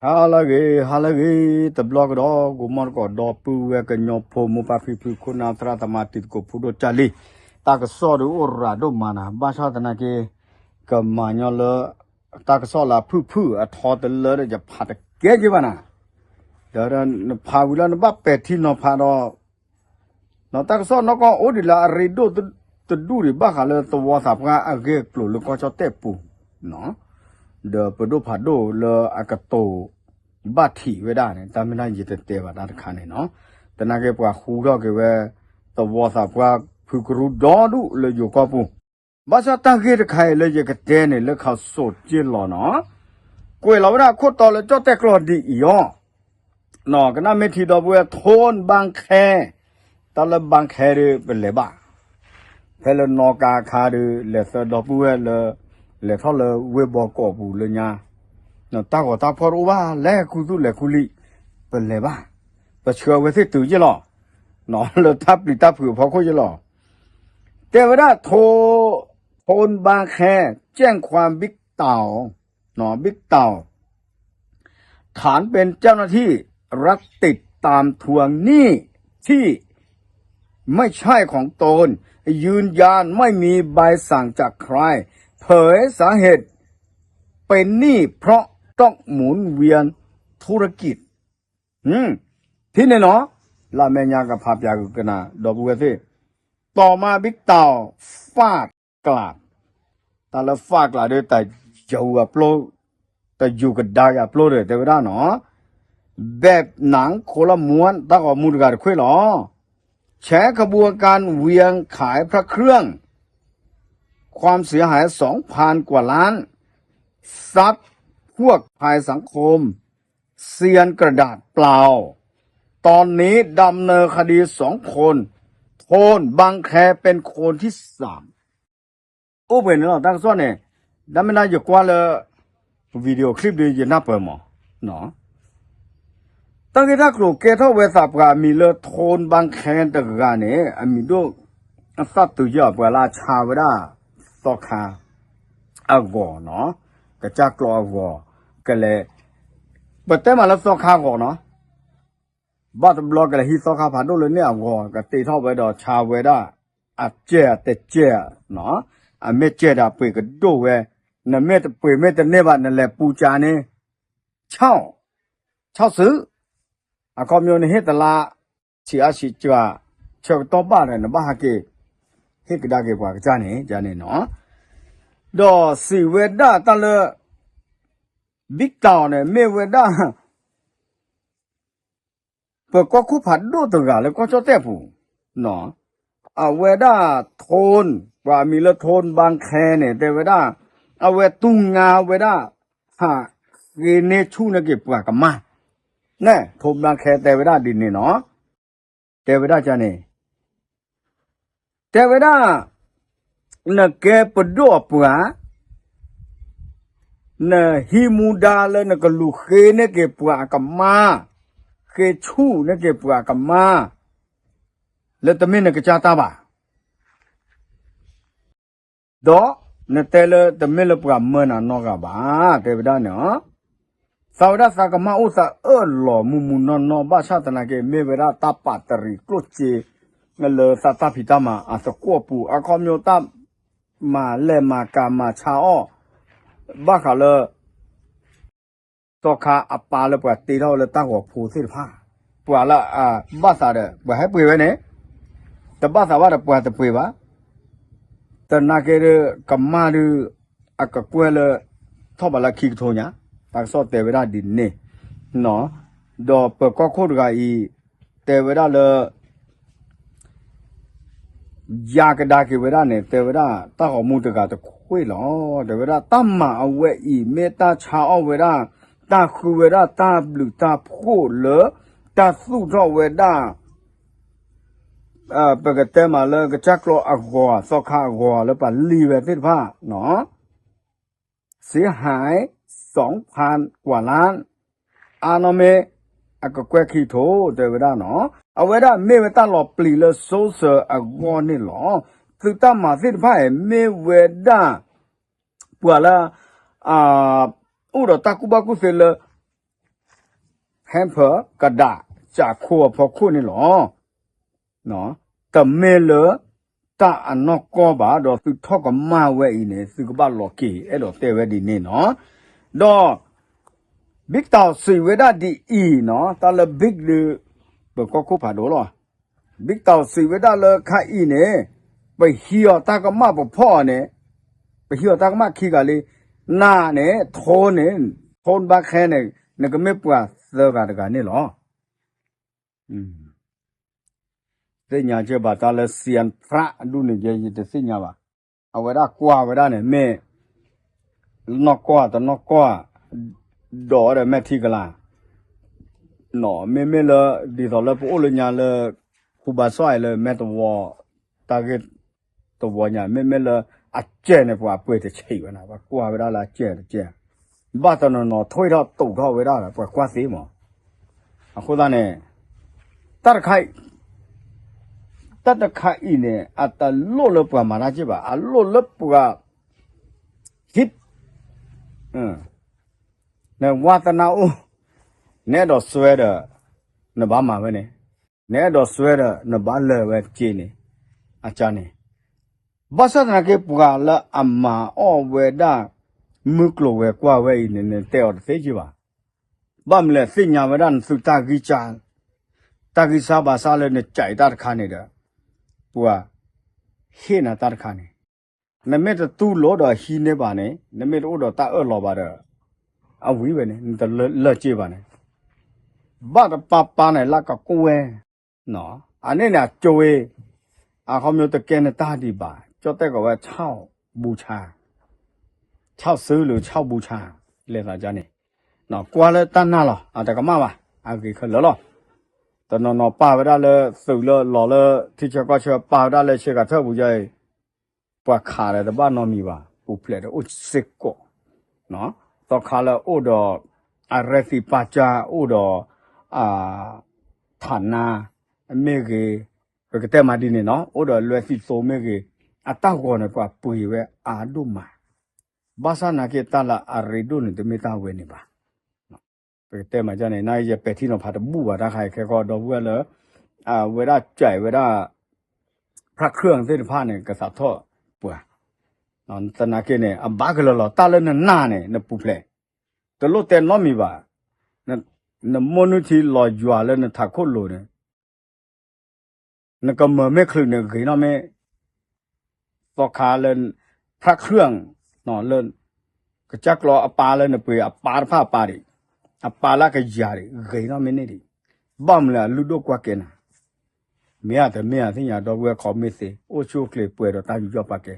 ဟါလၢအဂ့ၤ ဟါလၢအဂ့ၤ တဘျီကဒီး ဂိၤမီၢ်တကိး ဒီပုၢ်ဝဲၢ်ကညီဖိ မိၢ်ပၢ်ဖံဖု ခိၣ်နၢ်သရၣ်သမါ တံၤသကိးဖိဒိၣ်ကၢ်လံ, တၢ်ကစီၣ်ဒုးအိၣ်ရၤဒိၣ်မးနၤ ဘၣ်ဆၣ်သနာ်က့ ကမၤညီလၢ တၢ်ကစီၣ်လၢအဖုၣ်ဖုၣ်အထီတလၢဒီး ယဖးတကဲက့ဘၣ်နၤ, ဒီးနဖးဝံၤလၢနဘၣ်ပဲာ်ထံနီၤဖးဒီး တၢ်ကစီၣ်နီၢ်ကီၢ်အိၣ်ဒံးလၢအရ့ဒိၣ်တဒူၣ်ဒံး ဘၣ်ဃးလၢသဝီသးပှၢ်အဂ့ၢ်အကျိၤလၢကီၢ်ကၠီၣ်တဲၣ်ပူၤ, ဒီးပဒိၣ်ဖးဒိၣ်လၢအကတိၤဘၣ်ထံးဝဲဒၣ်န့ၣ် တၢ်မ့ၢ်တၢ်ယတတဲဘၣ်တၢ်တခါန့ၣ်နီၤ, သနာ်က့ပှၤဃူထီၣ်က့ၤဝဲ သဝီသးပှၢ်ဖုကရူၢ်ဒီဒူၣ်လၢယိၤကီၢ်ပူၤ, ဘၣ်ဆၣ်တၢ်ဂ့ၢ်တခါအံၤလၢယကတဲန့ၣ် လၢခးစိးက့ၢ်လီၤနီၤ, ကွဲးလီၤဝဲဒၣ်ခိၣ်တီလၢကၠီၣ်တဲၣ်ကျီၢ်ဒ်အံၤအီၤ ကနၣ်မ့ၢ်ထံဒီပုၢ်ဝဲၢ် ထိၣ်ဘၣ်ခဲ တၢ်လၢဘၣ်ခဲဒီးပလဲၤဘၣ်, ဖဲလၢနီၢ်ကါခါဒီး လဲၤသၢဒီပုၢ်ဝဲၢ်လၢ လဲၤထီၣ်လၢဝ့ၢ်ဘီကီးပူၤလၢညါ, တၢ်ဂီၤတၢ်ဖီၣ်တအိၣ်ဘၣ် လဲၤခူသူၣ်လဲၤခူလံ, ပလဲၤဘၣ်, ပဆှၢဝဲသ့ၣ်တုၤယ့ၢ်လီၤ, လၢတၢ်ပျံၤတၢ်ဖုးအဖီခိၣ်ယ့ၢ်လီၤ, တဲဝဲဒၣ် ထိၣ် ထိၣ်ဘၣ်ခဲ แจ้งความบิ๊กเต่า บิ๊กเต่า ฐานเป็นเจ้าหน้าที่รัฐติดตามทวงหนี้ที่ ไม่ใช่ของตน ยืนยันไม่มีใบสั่งจากใคร เผยสาเหตุเป็นหนี้เพราะต้องหมุนเวียนธุรกิจ ထံၣ်န့ၣ်နီၤ, လၢအမဲာ်ညါကဖးပၠးကကနၣ် ဒီပုၢ်ဝဲၢ်သ့ၣ်, ต่อมาบิ๊กเต่า ฟาดกลับ တၢ်လၢ ฟาดกลับ ဒီး တယူၤအပျိ, တယူၤကဒါက့ၤအပျိဒီး တဲဝဲဒၣ်နီၤ, แบบหนังคนละม้วน တၢ်ဂီၤမူတဂၤတခွ့ၣ်လီၤ, แฉขบวนการเวียงขายพระเครื่อง ความเสียหายสองพันกว่าล้าน ซัดพวกไทยสังคม เซียนกระดาษเปล่า ตอนนี้ดำเนินคดีสองคน โทน บางแค เป็นคนที่สาม အိၣ်ပှဲၤန့ၣ်လီၤ တၢ်ကစီၣ်န့ၣ်, ဒ်မ့ၢ်ဒၣ်ယကွၢ်လၢ video clip ဒီးယနၢ်ပၢၢ်မး, တၢ်ဂ့ၢ်တၢ်ကျိၤကဲထီၣ်ဝဲသးပှၢ်အမံၤလၢ ထိၣ်ဘၣ်ခဲ တဂၤန့ၣ် အမံၤဒိၣ် အသၣ်တုၤယၢ်ပှၤလၢအဆါဝဲဒၣ် သီခါ အဂီၤနီၤ, ကစၢ်ကျီအဂီၤ, ကလဲၤ, ပတဲမးလၢသီခါအဂီၤနီၤ, ဘၣ်တဘျီကလဲၤဟံးသီခါဖးဒိၣ်လၢန့ၣ်အဂီၤ ကတ့ထီၣ်ဝဲဒီးဆါဝဲဒၣ် အစဲးအတစဲးနီၤ, အမ့ၢ်စဲးဒီးပှ့ၤကဒိၣ်ဝဲ, နမ့ၢ်တပှ့ၤမ့ၢ်တန့ၢ်ဘၣ် နလဲၤပူၤကၠါန့ၣ် ဆီၣ်, ဆီၣ်စု, အခီပညီနဟ့ၣ်တလါ ဆံးအါဆံးကွၢ်, ဆၢကတီၢ်ဘၣ်ဒီး နဘၣ်ဟးက့ၤ ဟ့ၣ်ကဒါက့ၤပှၤကစၢ်န့ၣ် ယၤန့ၣ်နီၤ, ဒီးစံးဝဲဒၣ်တၢ်လၢ ဘံၣ်တၢ်အီၤန့ၣ် မ့ၢ်ဝဲဒၣ် ပကီၢ်ခိၣ်ဖးဒိၣ်တဂၤလၢကီၢ်ကၠီၣ်တဲၣ်ပူၤ, အဝဲဒၣ်ထိၣ်, ပှၤအမံၤလၢထိၣ်ဘၣ်ခဲန့ၣ် တဲဝဲဒၣ်, အဝဲတူၢ်ငါဝဲဒၣ် ဟးဃ့န့ၢ်ဆူၣ်န့ၢ်က့ၤပှၤကမၢ်, န့ၣ် ထိၣ်ဘၣ်ခဲတဲဝဲဒၣ်ဒ်န့ၣ်နီၤ, တဲဝဲဒၣ်ကန့ၣ် တဲဝဲဒၣ်, နကဲပဒိၣ်အပှၤ, နဟံးမူဒါလၢနကလူၤဃ့န့ၢ်က့ၤပှၤအကမၢ်, ဃ့ဆူၣ်န့ၢ်က့ၤပှၤအကမၢ်, လၢတမ့ၢ်နကစၢ်တၢ်ဘၣ် ဒီးနတဲလၢတမ့ၢ်လၢပှၤမၢနၤနီတဂၤဘၣ်, တဲဝဲဒၣ်န့ၣ်, သးဝဲဒၣ်သးကမၢ်အိၣ်သးအၢၣ်လီၤမုၢ်မုၢ်နီၢ်နီၢ် ဘၣ်ဆၣ်သနာ်က့ မ့ၢ်ဝဲဒၣ်တၢ်ပာ်တရံးကျိၣ်စ့ လၢသးတၢ်ဖံးတၢ်မၤအသကိးပူၤ အခီပညီတၢ်မၤလဲၢ်မၤကၤမၤဆါအီၣ် ဘၣ်ဃးလၢ သီခါအပၢ်လၢပှၤတ့ထီၣ်ဝဲလၢတၢ်ဂီၤဖိသ့ၣ်တဖၣ်, ပှၤလၢအဘၣ်သးဒီး ပှၤဟဲပှ့ၤဝဲန့ၣ်, တဘၣ်သးဘၣ်ဒီးပှၤတပှ့ၤဘၣ်, သနာ်က့ဒီး ကမၢ်ဒုး အကကွဲၢ်လၢ ထီၣ်ဘးလၢခံကထိညါ, တၢ်ကစီၣ်တဲဝဲဒၣ်ဒ်န့ၣ်, ဒီးပကီၢ်ခိၣ်တဂၤအံၤ တဲဝဲဒၣ်လၢ ယၤကဒါက့ၤဝဲဒၣ်န့ၣ် တဲဝဲဒၣ်တၢ်ဂီၤမူတဂၤတခွ့ၣ်လီၤ. တဲဝဲဒၣ်တၢ်မၤအဝဲအံၤ မ့ၢ်တၢ်ဆါအီၣ်ဝဲဒၣ်, တၢ်ဃုဝဲဒၣ်တၢ်ဘျုးတၢ်ဖှိၣ်လၢ တၢ်သူၣ်ထီၣ်ဝဲဒၣ် ပကတဲမးလၢကစၢ်ကျီအဂီၤ သီခါအဂီၤလၢပှၤလံဝဲသ့ၣ်တဖၣ်နီၤ စ့ဟၢၣ် စီၤဖၢၣ်ကွၢ်လၢ် အါနီၢ်မ့ၢ် အကကွဲၢ်ခံကထိ တဲဝဲဒၣ်နီၤ အဝဲဒၣ်မ့ၢ်ဝဲတၢ်လီၤပျံၤလၢစိၤစၢၤအဂီၢ်န့ၣ်လီၤ. သုးတၢ်မၤသ့ၣ်တဖၣ်အံၤ မ့ၢ်ဝဲဒၣ် ပှၤလၢ အိၣ်ဒီးတၢ်ကူၣ်ဘၣ်ကူၣ်သ့လၢ ဟဲဖၢကဒး ကၠးခိၣ်အဖီခိၣ်န့ၣ်လီၤ. တမ့ၢ်လၢတၢ်အနီၢ်ကီၢ်ဘၣ်, ဒီးသုထီၣ်ကမၣ်ဝဲအံၤန့ၣ် သုကဘၣ်လီၤက့ၤ အဲၣ်ဒိးတဲဝဲဒ်န့ၣ်နီၤ. ဒီး ဘံၣ်တၢ်စံးဝဲဒၣ်ဒ်အံၤနီၤ, တၢ်လၢဘံၣ်ဒုး ပကီၢ်ခိၣ်ဖးဒိၣ်လီၤ. ဘံၣ်တၢ်စံးဝဲဒၣ်လၢခါအံၤန့ၣ် ပဟံးအီၤတၢ်ကမၣ်ပဖီၣ်အီၤန့ၣ်, ပဟံးအီၤတၢ်ကမၣ်ခံဂၤလံ, နၤန့ၣ် ထိန့ၣ်, ထိဘၣ်ခဲန့ၣ် နကမ့ၢ်ပှၤသၢဂၤတဂၤန့ၣ်လီၤ. သ့ၣ်ညါက့ဘၣ်တၢ်လၢ စံးအဖရၣ်ဒူၣ်န့ၣ် ယတသ့ၣ်ညါဘၣ်. အဝဲဒၣ်ကွၢ်ဝဲဒၣ်န့ၣ် မ့ၢ် နီၢ်ကီၢ်တနီၢ်ကီၢ်, ဒီးဝဲဒီးမဲာ်ထံကလၤ, မ့မ့ၢ်လၢ ဒ်သိးလၢပအိၣ်လၢညါလၢ ခူဘၣ်စီၣ်အံၤလၢမဲာ်တဝီ, တၢ်ဂ့ၢ်တဝီညါ မ့မ့ၢ်လၢအစဲးန့ၣ် ပှၤပှ့ၤတဆံးဝဲနၤ, ပှၤကွၢ်ဝဲဒၣ်လၢအစဲးတစဲး, ဘၣ်တနီၤနီၤ ထွံၣ်ထီၣ်တူာ်ထီၣ်ဝဲဒၣ်ဒီး ပှၤကွၢ်သ့မး. အဃိသတးန့ၣ် တၢ်တခါ တၢ်တခါအံၤန့ၣ် အတလိၣ်လၢပှၤမၤတၢ်က့ဘၣ်, အလိၣ်လၢပှၤ ဟံး, နဝါသနာအိၣ်, နအဲၣ်ဒိးစွဲဒီး နဘၣ်မၤဝဲန့ၣ်, နအဲၣ်ဒိးစွဲဒီး နဘၣ်လၢာ်ဝဲစ့န့ၣ်, အကန့ၣ်, ဘၣ်ဆၣ်သနာ်က့ ပှၤလၢအမၤအီၣ်ဝဲဒၣ် မုၢ်ကျိၤဝဲၤကွာ်ဝဲအံၤန့ၣ် နတဲအီၤတသ့က့ဘၣ်. ဘၣ်မနုၤလဲၣ် သ့ၣ်ညါဝဲဒၣ်နသုတၢ်ဂံၢ်စၢ်, တၢ်ဂံၢ်စၢ်ဘၣ်ဆၣ်လၢနကးအံၤတၢ်တခါန့ၣ်ဒီး ပှၤဟ့ၣ်နၤတၢ်တခါန့ၣ်, နမ့ၢ်တတူၢ်လိာ်ဒီးဟံးန့ၢ်ဘၣ်န့ၣ်, နမ့ၢ်တအိၣ်ဒီးတၢ်အၢၣ်လီၤဘၣ်ဒီး အဝံၤဝဲန့ၣ် နတလၢာ်က့ဘၣ်န့ၣ်, ဘၣ်တပာ်ပာ်န့ၣ် လၢကကွဲ အန့ၣ်န့ၣ် အကၠိဝဲ, အခီပညီတကဲနတၢ်ဒံးဘၣ်, ကၠီၣ်တဲၣ်ကိးဝဲ เช่าบูชา, เช่าซื้อหรือเช่าบูชา, လဲၤသးကန့ၣ်, ကွၢ်လၢတၢ်နာ်လီၤ အတကမၣ်ဘၣ်, အဂ့ၤခဲလၢာ်လီၤ. တနီၤနီၤပာ်ဝဲဒၣ်လၢသုးလၢလီၤလၢထံဆၢကီၢ်ဆၢ ပာ်ဝဲဒၣ်လၢဆ့ကၤထၢၣ်ပူၤယဲအံၤ, ပှၤခးဒီးတဘၣ်နီတမံၤဘၣ်, ပူၤဖျဲးဒီးအိၣ်စ့ၢ်ကီး, သီခါလၢအိၣ်ဒီး အရဲၣ်သံပာ်ကၢ် အိၣ်ဒီး အ ဌာန မ့ၢ်ဂ့ၤ, ပကတဲမးဒ်န့ၣ်နီၤ, အိၣ်ဒီးလွဲၢ်သံသိမ့ၢ်ဂ့ၤ, အတၢ်ဂီၤန့ၣ် ပှၤပှ့ၤဝဲအါဒိၣ်မး, ဘၣ်ဆၣ်နာ်က့ တၢ်လၢအရ့ဒိၣ်န့ၣ် တမ့ၢ်တၢ်ဝဲန့ၣ်ဘၣ်. ပကတဲမးန့ၣ် နယပဲာ်ထံနီၤဖးတဘူၣ်ဘၣ် တၢ်ခါအံၤခဲကီၢ် ဒီပုၢ်ဝဲၢ်လၢ အဝဲဒၣ်ကဲဝဲဒၣ် ဖြၣ်ခရၢၣ်သ့ၣ်တဖၣ်န့ၣ် ကသးထီၣ်ပှၤ, သနာ်က့န့ၣ် အဘၣ်ကလၢာ်လီၤ တၢ်လၢနနာ်န့ၣ် နပူၤဖျဲး, တလိၣ်တဲနီတမံၤဘၣ်, နမိၢ်နုၢ်ထံလီၤယွၤလၢနထးခိၣ်လိၤန့ၣ် နကမၤမ့ၢ်ချုးန့ၣ်ဂ့ၤနီၢ်မ့ၢ်, သီခါလၢ ဖြၣ်ခရၢၣ် လၢ ကစၢ်ကျီအပၢ်လၢနပှ့ၤအပၢ်တဖၣ်အပၢ်ဒံး, အပၢ်လၢကယၤဒံး ဂ့ၤနီၢ်မ့ၢ်န့ၣ်ဒံး, ဘၣ်မနုၤလဲၣ် အလုၢ်ဒိၣ်ကွၢ်ကဲနၤ, မ့ၢ်ဧါတမ့ၢ်ဧါသ့ၣ်ညါ ဒီပုၢ်ဝဲၢ် comment သ့, အိၣ်ဆူၣ်အိၣ်ချ့ပှဲၤဒီးတၢ်ယူးယီၣ်ပာ်ကဲ,